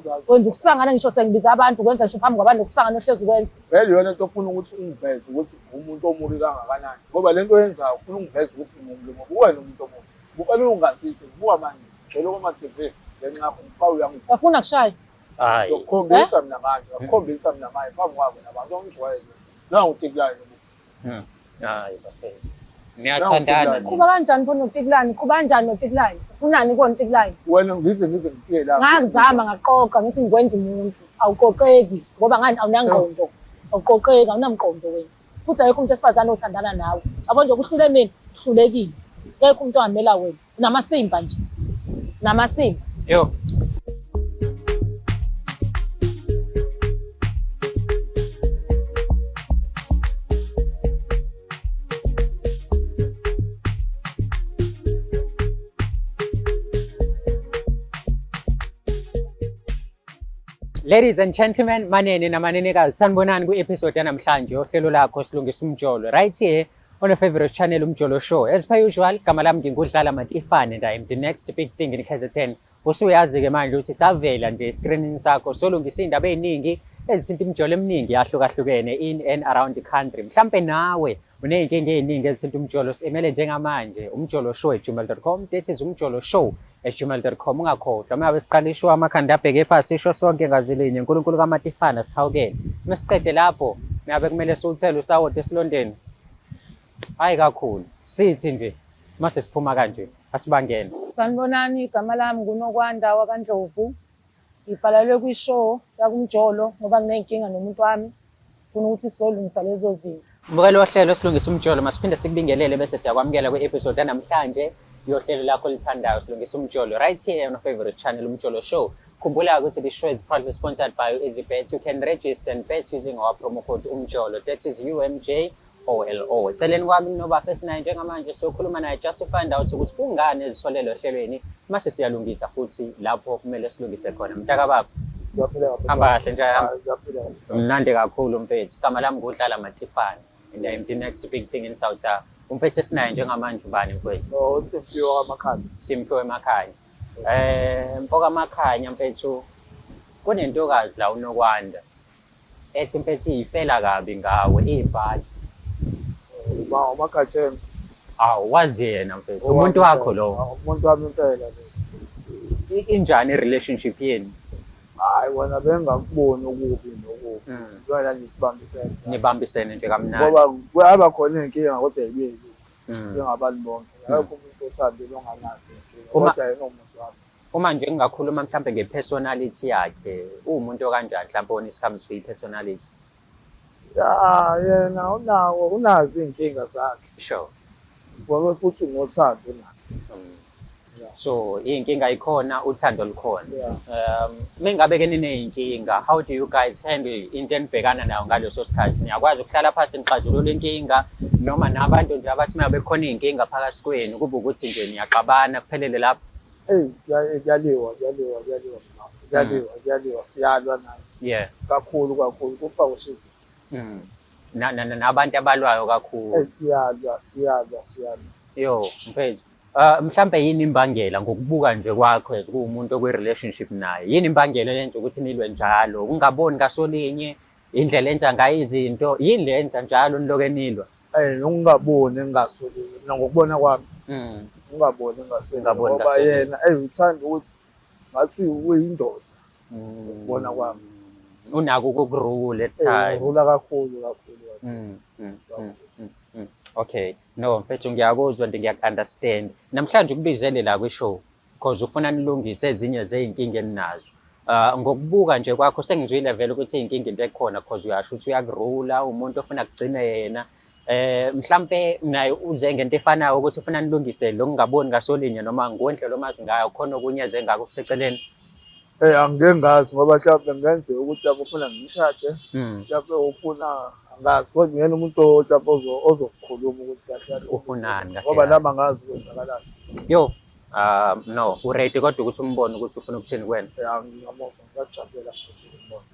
Awuzazi. Wenza ukusangana ngisho sengibiza abantu, wenza ngisho phambi kwabantu ukusangana ohlezi ukwenza. Vele iyona nto ofuna ukuthi ungiveze ukuthi umuntu omubi kangakanani. Ngoba le nto oyenzayo ufuna ungiveze ukuthi ngimubi ngoba uwena umuntu omubi. Kufanele ungazise ngibuka manje ngigcwele koma-TV ngenxa yakho ngifaka uyangivuma. Uyafuna kushaya? Hayi. Ngiyokukhombisa mina manje, ngiyakukhombisa mina manje phambi kwabo nabantu ongijwayele. Nangu uTikilane lo. Hayi bafethu. Niyathandana. Qhuba kanjani pho noTikilane? Qhuba kanjani noTikilane? Ufunani kuwona uTikilane? Wena ngize ngifike la. Ngakuzama ngaqoqa ngithi ngikwenza umuntu. Awuqoqeki ngoba ngani awunangqondo. Awuqoqeki awunamqondo wena. Futhi akekho umuntu wesifazane othandana nawe. Yabo nje kuhlule mina, uhlulekile. Akekho umuntu ongamela wena. Unamasimba nje. Unamasimba. Yo. Ladies and gentlemen, manene namanenekazi, sanibonani kwi-episode yanamhlanje yohlelo lakho Silungisa Umjolo. Right here on your favorite channel Umjolo Show. As per usual, gama lami nginguDlala Matifane and I am the next big thing in KZN. Usuyazi-ke manje ukuthi savela nje escreenini sakho solungisa iy'ndaba ey'ningi ezithinta imijolo eminingi yahlukahlukene in and around the country. Mhlampe nawe uney'nkinga ey'ningi ezithinta umjolo, si-emele njengamanje umjoloshow@gmail.com. That is umjoloshow@gmail.com. Ungakhohlwa uma ngabe siqala ishow amakhanda abheke phansi, isho sonke ngazwi linye, uNkulunkulu kaMatifana sihawukele. Uma siqede lapho, ngabe kumele siwuthele usawoti esilondeni. Hayi kakhulu. Sithi nje mase siphuma kanje asibangene. Sanibonani, igama lami nguNokwanda wakaNdlovu. Ngibhalalwe kwi-show yakuMjolo ngoba nginey'nkinga nomuntu wami. Ngifuna ukuthi sizolungisa lezo zinto. Mbukeli wohlelo Silungisa Umjolo, masiphinde sikubingelele bese siyakwamukela kwi-episode yanamhlanje yohlelo lakho olithandayo Silungisa Umjolo, right here on your favorite channel Umjolo Show. Khumbula ukuthi this show is proudly sponsored by EasyBet. You can register and bet using our promo code UMJOLO. That is UMJOLO. Eceleni kwami kunobafa esinaye njengamanje, siyokhuluma naye just to find out ukuthi kungani ezisolele ohlelweni, mase siyalungisa futhi lapho kumele silungise khona. Mntaka baba, Ngiyaphila kakhulu. hamba kahle nje yami. Hayi, ngiyaphila kakhulu. Mnandi kakhulu mfethu. Igama lami nguDlala Matifane and I am the next big thing in South Africa. Umfethu esinaye njengamanje ubani mfethu? No, uSimphiwe kaMakhanya. Simphiwe Makhanya. Mfoka Makhanya mfethu, kunentokazi la uNokwanda ethi mfethu iyifela kabi ngawe iyibhadi. Uba uMagatsheni. Awu wazi yena mfethu, umuntu wakho lowo. Umuntu wami impela lo. Injani i-relationship yenu? Hayi wena bengakuboni okubi nokubi. Wena nje sibambisene. Nibambisene nje kamnandi. Ngoba kuyaba khona iy'nkinga kodwa yibili. Njengabantu bonke. Akekho umuntu othandile onganazo iy'nkinga. Kodwa yena umuntu wami. Uma nje ngingakhuluma mhlampe nge-personality yakhe, uwumuntu okanjani mhlampe when it comes to i-personality? Ya yena unawo unazo iy'nkinga zakhe. Sure. Ngoba futhi ngothando unalo. So iy'nkinga ikhona, uthando lukhona. Yeah. Mengabe ke niney'nkinga, how do you guys handle into enibhekana nayo ngaleso sikhathi? Niyakwazi ukuhlala phansi nixazulule inkinga noma nabantu nje abathi uma bekhona iy'nkinga phakathi kwenu kube ukuthi nje niyaxabana kuphelele lapho? Eyi kuyaliwa kuyaliwa kuyaliwa mama. Kuyaliwa kuyaliwa siyalwa naye. Yeah. Kakhulu kakhulu kufa usizo. Nabantu abalwayo kakhulu. Eyi siyalwa siyalwa siyalwa. Yo mfethu. Mhlampe yini imbangela ngokubuka nje kwakho as kuwumuntu okwi-relationship naye, yini imbangela eyenza ukuthi nilwe njalo? Ungaboni ngasolinye, indlela enza ngayo izinto, yini le yenza njalo niloke nilwa? Ukungaboni ngasolinye mina ngokubona kwami. Ungaboni ngasolinye Ungaboni ngoba ngasolinye. yena uthanda ukuthi ngathi uyindoda ngokubona kwami. Unako ukukurula at times. Urula kakhulu kakhulu. Okay. No mfethu ngiyakuzwa and ngiyaku-understand. Namhlanje ukubizele la kwi-show because ufuna nilungise ezinye zey'nkinga eninazo. Ngokubuka nje kwakho sengizwile vele ukuthi iy'nkinga into ekhona because uyasho ukuthi uyakurula, umuntu ofuna kugcine yena. Mhlampe naye uze ngento efanayo ukuthi ufuna nilungise lokungaboni ngasolinye noma ngondlela omazi ngayo khona okunye eze ngako kuseceleni. Angike ngazi ngoba mhlawumbe kungenzeka ukuthi mhlawumbe ufuna ngimshade, mhlawumbe ufuna angazi kodwa uyena umuntu mhlawumbe ozokukhuluma ukuthi kahle kahle ufunani kahle ngoba kahle. nami angazi kwenzakalani. Yo, no, u-ready kodwa ukuthi umbone ukuthi ufuna ukuthini kuwena. Ya ngingamuzwa ngingakujabulela futhi ukumbona.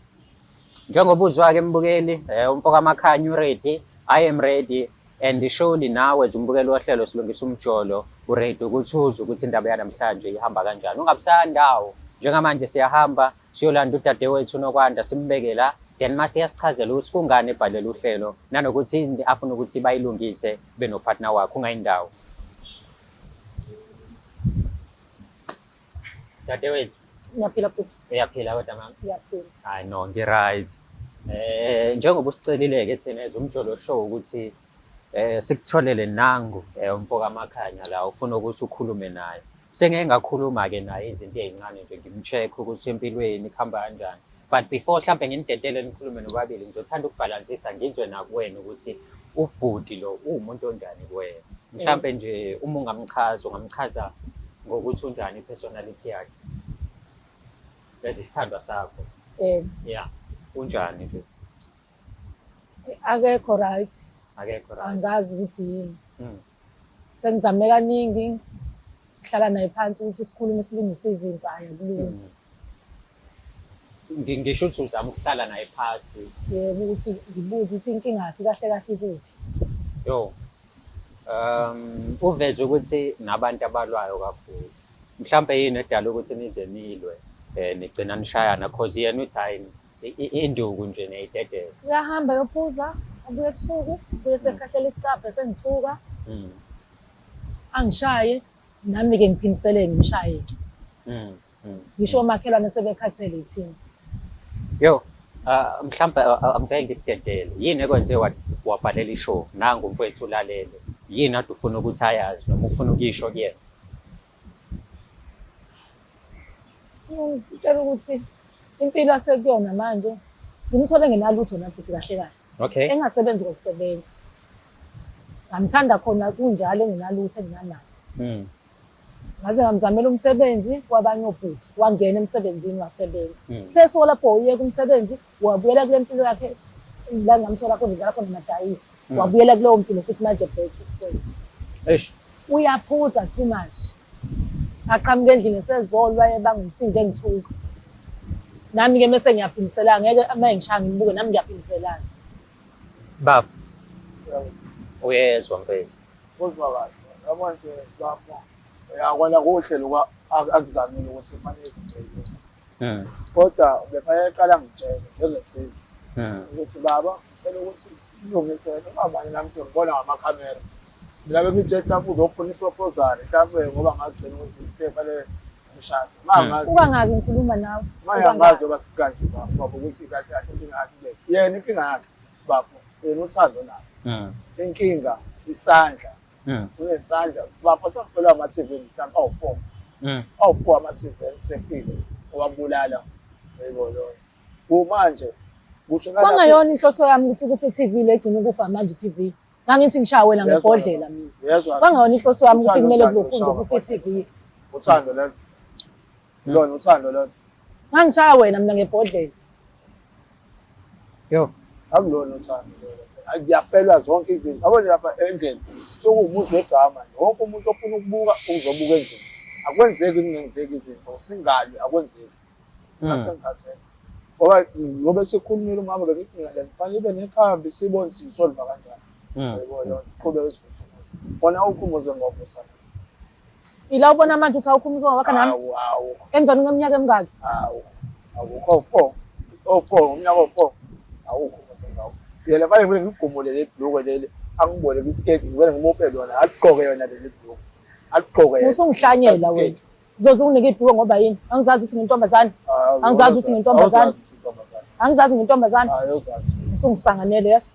Njengoba uzwa-ke mbukeli, umfo kaMakhanya u-ready, I am ready and surely nawe as umbukeli wohlelo Silungisa Umjolo u-ready ukuthi uzwe ukuthi indaba yanamhlanje ihamba kanjani. Ungabusandawo. Njengamanje siyahamba siyolanda udadewethu uNokwanda simbeke la, then mase iyasichazela ukuthi kungani ebhalele uhlelo nanokuthi yini afuna ukuthi bayilungise benopartner wakhe. Ungayindawo. Dadewethu. Ngiyaphila bhuti. Uyaphila kodwa mama? Ngiyaphila. Hayi no, ngi-right. Njengoba usicelile-ke thina as Umjolo Show ukuthi sikutholele nangu umfo kaMakhanya la ufuna ukuthi ukhulume naye. Sengeke ngakhuluma-ke naye izinto ey'ncane nje ngim-check ukuthi empilweni kuhamba kanjani. But before hlampe nginidedele nikhulume nobabili ngizothanda ukubhalansisa ngizwe nakuwena ukuthi ubhuti lo uwumuntu onjani kuwena. Mhlampe nje uma ungamchaza ungamchaza ngokuthi unjani i-personality yakhe. As isithandwa sakho. Yebo. Yeah. Unjani nje? Akekho right. Akekho right. Angazi ukuthi yini. Sengizame kaningi ngihlala naye phansi ukuthi sikhulume silungise izinto, hhayi akulungi. Ngisho ukuthi uzama ukuhlala naye phansi. Yebo, ukuthi ngibuze ukuthi inkinga yakhe kahle kahle ikuphi. Yo. Uveze ukuthi nabantu abalwayo kakhulu. Mhlampe yini edala ukuthi nize nilwe nigcina nishayana cause yena uthi hhayi induku nje niyayidedela. Uyahamba ayophuza, abuye ebusuku, abuye esekhahlela isicabha esengithuka. Angishaye, nami-ke ngiphindiseleke ngimshaye-ke. Ngisho omakhelwane sebekhathele yithina. Yo, mhlampe angeke ngikudedele. Yini ekwenze wabhalela ishow? Nangu umfowethu ulalele. Yini ade ufuna ukuthi ayazi noma ufuna ukuyisho kuyena? Ngitshela ukuthi impilo asekuyona manje ngimthole ngenalutho nabhuti kahle kahle. Okay. Engasebenzi kokusebenza. Ngamthanda khona kunjalo engenalutho enginamali. Ngaze ngamzamela umsebenzi kwabanye obhuti, wangena emsebenzini wasebenza. Uthe esuka lapho wawuyeka umsebenzi, wabuyela kule mpilo yakhe la ngamthola khona udlala khona amadayisi. Wabuyela kuleyo mpilo futhi manje back to square. Eish. Uyaphuza too much. Aqhamuka endlini esezolwa ebanga umsindo engithuka. Nami-ke mese ngiyaphindiselana ngeke uma engishaya ngimbuke nami ngiyaphindiselana. Baba. Uyezwa mfethu. Uzwa kahle. Yabo nje bafo. Uyakona kuhle lokho akuzamile ukuthi kufanele izinto. Kodwa ubefanele eqala angitshele njengensizwa ukuthi baba ngicela ukuthi silungise noma manje nami sengibona ngamakhamera. Mina bengithe mhlawumbe uzofuna iproposal mhlawumbe ngoba ngagcina ukuthi ngithe fanele ngishade. Mangazi. Kukangaki ngikhuluma nawe? Manje angazi ngoba sikanje baba ukuthi kahle kahle inkinga yakhe ile. Yena inkinga yakhe baba yena uthando nalo. Inkinga isandla. Unesandla baba sekuphela ama-TV mhlawumbe awu-4. Awu-4 ama-TV sefile owabulala yebo loyo. Kumanje kusho Kwangayona inhloso yami ukuthi kufe i-TV le egcina ukufa manje i-TV. Ngangithi ngishaya wena ngebhodlela mina. Uyezwa? Kwangayona inhloso yami ukuthi Uthando kumele uthando kulokhu nje ushaya kufe i-TV. Uthando lelo. Lona uthando lolo. Ngangishaya wena mina ngebhodlela. Yo. Akulona uthando lolo. Kuyafelwa zonke izinto. Yabo nje lapha endlini sekuwumuzi wedrama nje. Wonke umuntu ofuna ukubuka uzobuka endlini. Akwenzeki kungenzeki izinto singalwi akwenzeki. Ngase ngikhathele. Ngoba ngoba sikhulumile umama bengithi mina le kufanele ibe nekhambi sibone siyisolva kanjani. Yebo yona qhubeka isivuso. Kona ukhumuze ngovusa. Ila ubona manje ukuthi awukho umzongo wakhe nami Awu awu emva kweminyaka emingaki? awu. Awukho 4. Oh 4 umnyaka o4. Awukho umuzi ngawo. Yena fanele ngivele ngigumule leli bhlukwe leli angiboleke isiketi ngivele ngimuphe lona aligqoke yona leli bhlukwe. Aligqoke yena. Usungihlanyela wena. Uzoze unginike ibhluko ngoba yini? Angizazi ukuthi ngintombazane. Angizazi ukuthi ngintombazane. Angizazi ngintombazane. Awuzazi. Usungisanganele yeso.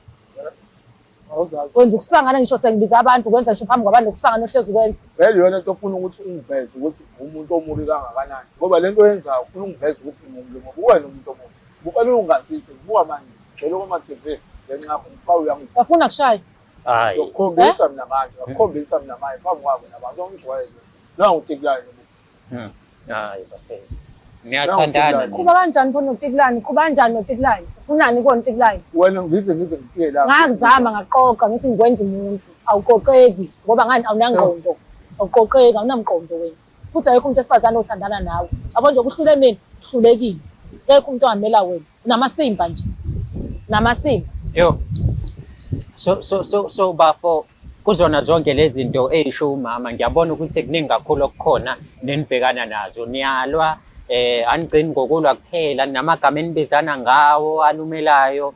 Awuzazi. Wenza ukusangana ngisho sengibiza abantu kwenza ngisho phambi kwabantu ukusangana ohlezi ukwenza. Vele iyona into ofuna ukuthi ungiveze ukuthi umuntu omubi kangakanani. Ngoba le nto oyenzayo ufuna ungiveze ukuthi ngimubi ngoba uwena umuntu omubi. Kufanele ungazise ngibuka manje ngigcwele kuma-TV ngenxa yakho ngifaka uyangi Uyafuna kushaya? Hayi. Ngiyakukhombisa mina manje, ngiyakukhombisa mina manje phambi kwabo nabantu ongijwayele. Nangu uTikilane lo. Hayi bafethu. Niyathandana nina. Qhuba kanjani pho noTikilane? Qhuba kanjani noTikilane? Ufunani kuwona uTikilane? Wena ngize ngize ngifike la. Ngakuzama ngaqoqa ngithi ngikwenza umuntu. Awuqoqeki ngoba ngani awunangqondo. Awuqoqeki awunamqondo wena. Futhi ayikho umuntu wesifazane othandana nawe. Yabo nje kuhlule mina, uhlulekile. Akekho umuntu ongamela wena. Unamasimba nje. Namasimba. Yo. So bafo kuzona zonke lezi zinto eyisho umama ngiyabona ukuthi kuningi kakhulu okukhona nenibhekana nazo. Niyalwa Anigcini ngokulwa kuphela, namagama enibizana ngawo alumelayo.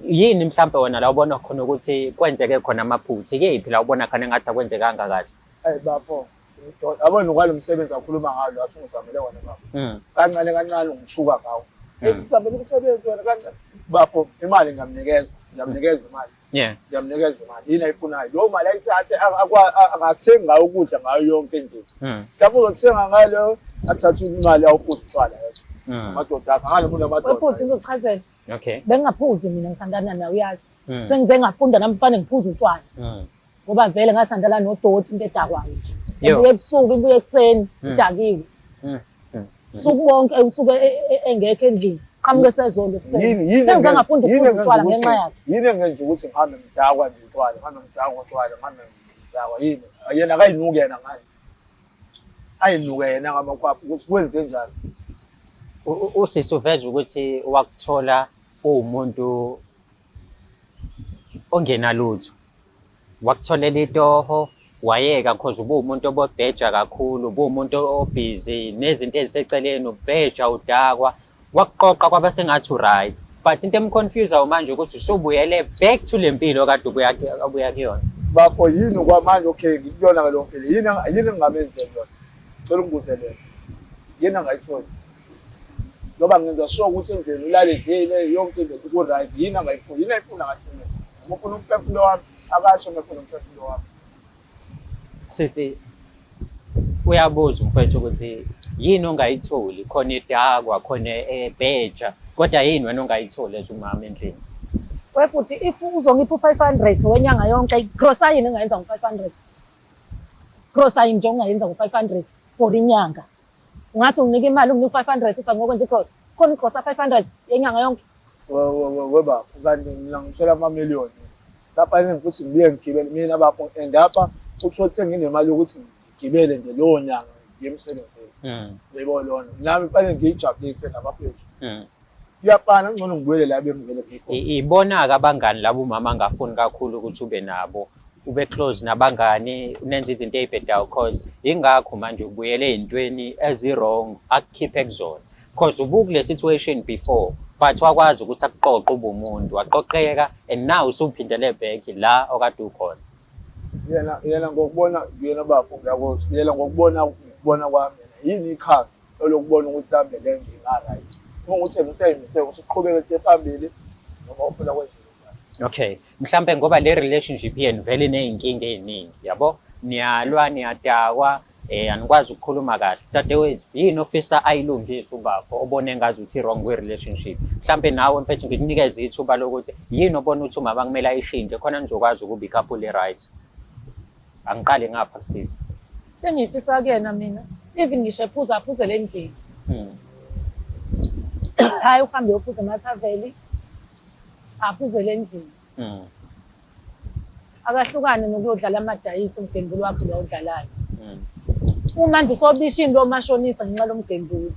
Yini mhlampe wena la ubona khona ukuthi kwenzeke khona amaphutha? Ikephi la ubona khona engathi akwenzekanga kahle? Ayi bafo, yabona kwalo msebenzi akhuluma ngawo lo asungizamele wona bafo. Kancane kancane ungithuka ngawo. Ngizamele umsebenzi wena kancane. Bafo, imali ngiyamnikeza, ngiyamnikeza imali. Ngiyamnikeza imali. Yini ayifunayo? Leyo mali ayithathe angathengi ngayo ukudla ngayo yonke endlini. Mhlawumbe uzothenga ngayo athathe imali awuphuze utshwala yedwa. Amadoda akhe ngale muntu amadoda. Webhuti ngizokuchazela. Okay. Bengingaphuzi mina ngithandana nawe uyazi. Sengize ngafunda nami kufanele ngiphuze utshwala. Ngoba vele ngathandana nodoti into edakwayo nje. Ibuye ebusuku, ibuye ekuseni, idakiwe. Usuku bonke usuke engekho endlini. Qhamuke sezolo ekuseni. Sengize ngafunda ukuphuza utshwala ngenxa yakhe. Yini engenza ukuthi ngihambe ngidakwa nje utshwala, ngihambe ngidakwa utshwala, ngihambe ngidakwa yini? Yena akayinuki yena ngani? Ayinuke yena ngamakhwapha ukuthi kwenze njani? Usisi uveza ukuthi wakuthola uwumuntu ongenalutho. Wakutholela itoho, wayeka cause ubuwumuntu obobheja kakhulu, ubuwumuntu obhizi nezinto eziseceleni, ubheja, udakwa. Wakuqoqa kwaba sengathi u-right. But into emconfuse-ayo manje ukuthi usubuyele back to le mpilo kade ubuya ubuya kuyona. Bafo yini kwamanje okay ngikuyona ke lonke le yini yini engingamenzeli yona? Ngicela ungibuzele. Yini angayitholi? Ngoba ngenza sure ukuthi endlini ulale edlile yonke into ku-right yini angayifuni yini ayifuna ngathi mina noma ufuna umphefumulo wami akasho uma efuna umphefumulo wami. Sisi uyabuza umfowethu ukuthi yini ongayitholi khona edakwa khona ebheja kodwa yini wena ongayitholi as umama endlini? Webhuti if uzongipha u-500 wenyanga yonke grosa yini engayenza ngo-500? Grosa yini nje ongayenza ngo-500 for inyanga? Ungathi unginika imali unginika u-500 uthi angiyokwenza igrosa. Khona igrosa 500 yenyanga yonke. Webaba kanti mina ngithola amamiliyoni. Safanele ukuthi ngibuye ngigibele mina bafo and apha uthole senginemali yokuthi ngigibele nje leyo nyanga ngiye emsebenzini. Yebo lona. Nami kufanele ngiyijabulise nabafethu. Kuyafana kungcono ngibuyele la bengivele ngikhona. Ibona-ke abangani labo umama angafuni kakhulu ukuthi ube nabo, ube close nabangani, nenze izinto ey'bhedayo cause yingakho manje ubuyele ey'ntweni ezi-wrong akukhiphe kuzona. Cause ubukule situation before but wakwazi ukuthi akuqoqe ube umuntu, waqoqeka and now usuphindele back la okade ukhona. Yena yena ngokubona yena bafo ngiyakuzwa yena ngokubona ngokubona kwami yena yini ikhambi elokubona ukuthi mhlawumbe le nto inga-right. Uma ukuthi yena useyimisele ukuthi uqhubeke siye phambili noma ufuna kwenziwe njani. Okay, mhlampe ngoba le relationship yenu vele iney'nkinga ey'ningi yabo, niyalwa, niyadakwa, anikwazi ukukhuluma kahle. Dadewethu, yini ofisa ayilungise ubafo obona engazuthi i-wrong kwi-relationship? Mhlampe nawe mfethu ngikunikeze ithuba lokuthi yini obona ukuthi umama kumele ayishintshe khona nizokwazi ukuba i-couple e-right. Angiqale ngapha kusisi. Into engiyifisa kuyena mina, even ngisho ephuza aphuzele endlini. Hhayi uhambe uyophuza emathaveni, aphuzele endlini. Akahlukane nokuyodlala amadayisi umgembuli wakhe lo awudlalayo. Uma nje usobishini lomashonisa ngenxa lomgembuli.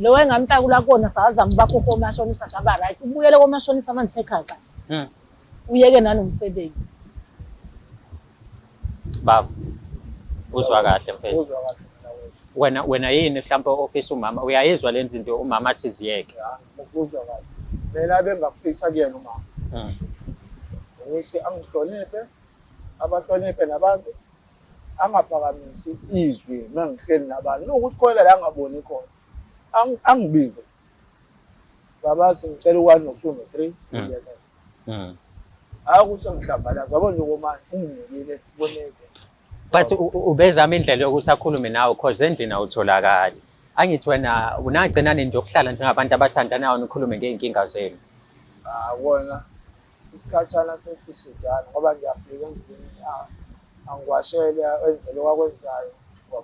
Lo engamtakula kuwona sazama ubakhokha omashonisa saba right. Ubuyele komashonisa manje uthe khaxa. Uyeke nanomsebenzi. Baba, uzwa kahle mfethu. Uzwa kahle mina wethu. Wena yini mhlawumbe ofisa umama uyayizwa le zinto umama athi ziyeke. Ya, ngikuzwa kahle. Mina bengingakufisa kuyena umama. Ukuthi angihloniphe, abahloniphe nabantu, angaphakamisi izwi uma ngihleli nabantu. Nokuthi khona la angaboni khona. Angibize. Baba sengicela u-one no-two no-three. Hayi ukuthi angihlambalaza, yabo nje okwamanje unginikile boneke. But ubezama indlela yokuthi akhulume nawe cause endlini awutholakali. Angithi wena unagcina nini nje ukuhlala njengabantu abathandanayo nikhulume ngey'nkinga zenu? Kona isikhatshana sesishidana ngoba ngiyafika endlini angiwashele enze lokhu akwenzayo.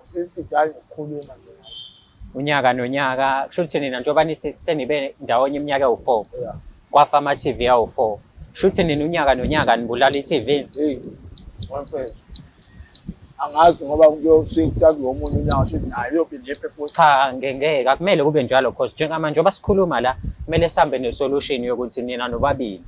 Sesidala ngokukhuluma nje naye. Unyaka nonyaka kusho ukuthi nina njengoba nithi senibe ndawonye iminyaka ewu-4 kwafa ama-TV awu-4 kusho ukuthi nina unyaka nonyaka nibulala i-TV. Hey, wemfethu. Angazi ngoba kuyosikuthiwa kulo munye unyaka shuthi naye uyophinde ife futhi. Cha ngeke akumele kube njalo cause njengamanje njengoba sikhuluma la kumele sihambe ne-solution yokuthi nina nobabili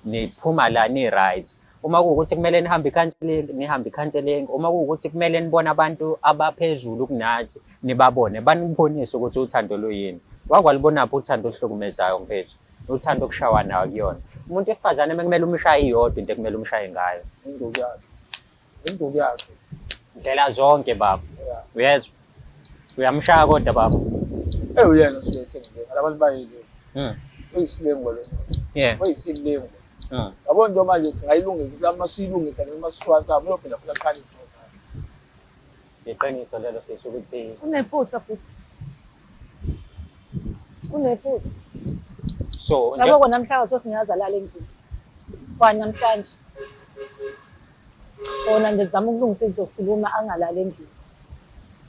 niphuma la ni-right. Uma kuwukuthi kumele nihambe i-counselling, nihambe i-counselling. Uma kuwukuthi kumele nibone abantu abaphezulu kunathi, nibabone, banibonise ukuthi uthando luyini. Wakwalubonaphi uthando oluhlukumezayo mfethu? Uthando okushawa nayo kuyona. Umuntu wesifazane uma kumele umshaye iyodwa into ekumele umshaye ngayo. Induku yakhe. Induku yakhe. Ndlela zonke baba. Uyezwa? Uyamshaya kodwa baba. Eh uyena usuke esengena labantu bayile. Uyisilingo lo. Yeah. Uyisilingo. Yabo nje manje singayilungisa uma siyilungisa noma siswasa uyophinda futhi aqale into zakhe. Iqiniso lelo sisi ukuthi Unephutha futhi. Unephutha. So Yabo kona namhlanje uthi ngiyazalala endlini. Kwa namhlanje. Kona nje zama ukulungisa izinto sikhuluma angalali endlini.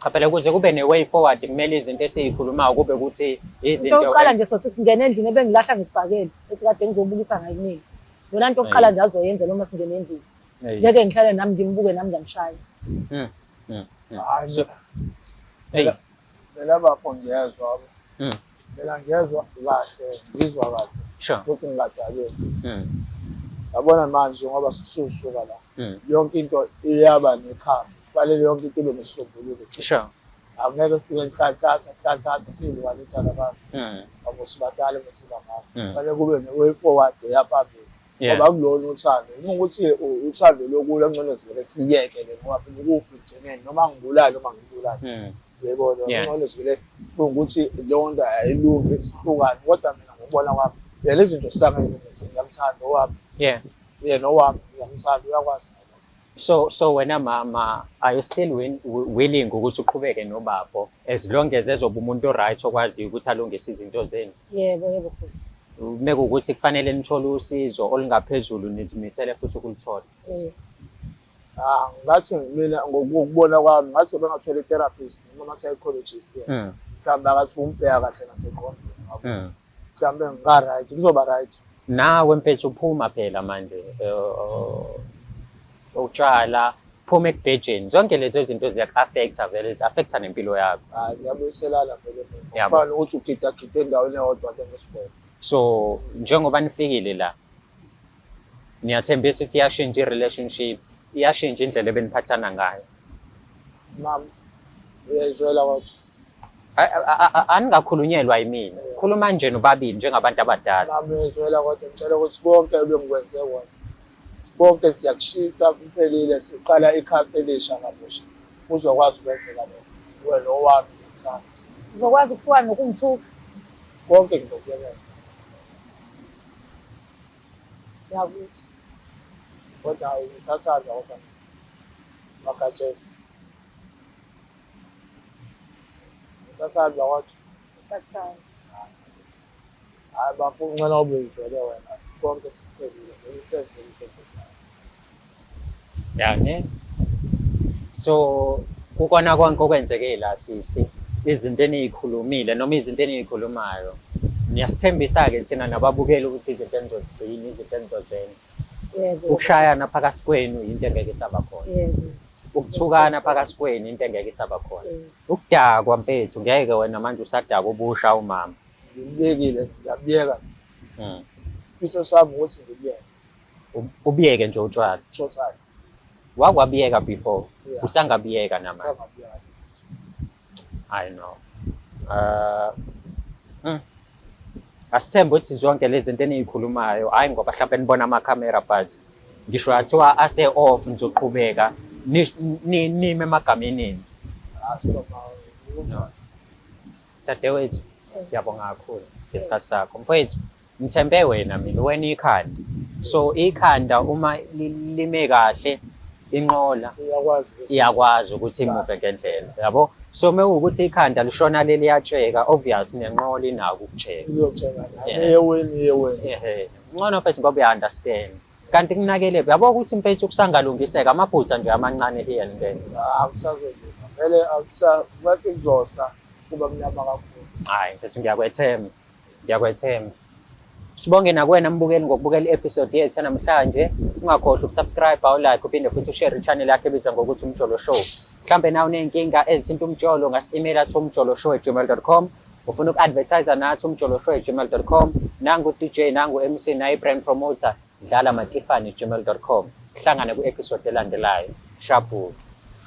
Cha phela ukuze kube ne-way forward kumele izinto esiyikhulumayo kube ukuthi izinto Into yokuqala nje sothi singena endlini ebengilahla ngesibhakela ethi kade ngizobukisa ngayiningi. Yona nto yokuqala nje azoyenza noma singena endlini. Ngeke ngihlale nami ngimbuke nami ngiyamshaya. Hayi So, hey. Mina bafo ngiyezwa. Mina ngiyezwa kahle, ngizwa kahle. Futhi ngingadakile. Yabona manje ngoba sisusuka la. Yonke into iyaba nekhambi. Kufanele yonke into ibe nesisombululo. Angeke sifike nhlanhlatha nhlanhlatha siyilwanisa labantu. Abo sibadala besibangaka. Kufanele kube ne-way forward eyaphambili. Ngoba akulona uthando. Uma ukuthi uthando lokulwa ngcono sivele siyeke le ngoba phela ukufa ekugcineni noma ngibulale noma ngibulale. Uyayibona? Ngcono sivele kuwukuthi leyo nto ayilungi sihlukane. Kodwa mina ngokubona kwami phela izinto sisangayilungisa ngiyamthanda owami. Yena owami ngiyamthanda uyakwazi. So wena mama, are you still willing ukuthi uqhubeke nobafo as long as ezoba umuntu o-right okwaziyo ukuthi alungise izinto zenu? Yebo, yebo futhi. Mekuwukuthi kufanele nithole usizo olungaphezulu nizimisele futhi ukuluthola. Yebo. Ah, ngathi mina ngokubona kwami ngathi bengathola i-therapist noma ama-psychologist yena. Mhlawumbe akathi umbheka kahle nasengqondweni. Mhlawumbe nga-right, kuzoba right. Nawe mfethu uphuma phela manje utshala phuma ekubhejeni zonke lezo zinto ziyaku-affecta vele zi-affecta nempilo yakho. Hayi ziyabuyiselana vele emuva. Kufana nokuthi ugidagida endaweni eyodwa njengesigwebo. So njengoba nifikile la niyathembisa ukuthi iyashintsha i-relationship, iyashintsha indlela ebeniphathana ngayo. Mama, uyayizwela kodwa. Aningakhulunyelwa yimina. Khuluma nje nobabili njengabantu abadala. Mama uyayizwela kodwa ngicela ukuthi konke ebengikwenze kona. Konke siyakushisa kuphelile siqala ikhasi elisha kabusha. Uzokwazi ukwenzeka lokho. Wena owami ngikuthanda. Uzokwazi ukufuka nokungithuka. Konke ngizokuyekela. Ngiyakuzwa. Kodwa ngisathanda kodwa Magatsheni. Ngisathanda kodwa. Ngisakuthanda. Hayi bafo ngicela ubuyisele wena konke sikuphelile ngisenze into. Ya ne. So kukona konke okwenzeke la sisi izinto eniyikhulumile noma izinto eniyikhulumayo niyasithembisa-ke thina nababukeli ukuthi izinto enizozigcina izinto enizozenza. Yebo. Ukushayana phakathi kwenu into engeke isaba khona. Yebo. Ukuthukana phakathi kwenu into engeke isaba khona. Ukudakwa mfethu ngeke wena manje usadakwa ubusha umama. Ngibekile ngiyabiyeka. Isifiso sami ukuthi ngibiyeke. Ubiyeke nje utshwala. Total. Wakwabiyeka before. Usangabiyeka namanje. Usangabiyeka. I know. Asithembe ukuthi zonke lezi zinto eniyikhulumayo hayi ngoba mhlawumbe nibona amakhamera but ngisho yathiwa ase off nizoqhubeka nime emagameni enu. Dadewethu, ngiyabonga kakhulu ngesikhathi sakho. Mfowethu, ngithembe wena mina, wena ikhanda. So ikhanda uma lime kahle inqola iyakwazi ukuthi imuve ngendlela, yabo? So uma kuwukuthi ikhanda lishona leliyatsheka, obvious nenqola inako ukutsheka. Iyotsheka nayo. Eyeweni, eyeweni. Ehhe. Ngcono mfethu ngoba uya-understand. Kanti kunakele, uyabo ukuthi mfethu kusangalungiseka amaphutha nje amancane here and there. Akusazolunga. Vele akusa ngathi kuzosa kuba mnyama kakhulu. Hayi mfethu ngiyakwethemba. Ngiyakwethemba. Sibonge nakuwena mbukeli ngokubukela i-episode yethu yanamhlanje. Ungakhohlwa ukusubscribe, awulike, uphinde futhi ushare i-channel yakho ebizwa ngokuthi Umjolo Show. Mhlampe nawe uney'nkinga ezithinta umjolo ungasi-emaila to umjoloshow@gmail.com. Ufuna uku-advertise nathi umjoloshow@gmail.com. Nangu DJ, nangu MC, nayi brand promoter, dlala matifane@gmail.com. Hlangane ku-episode elandelayo. Shabhuti.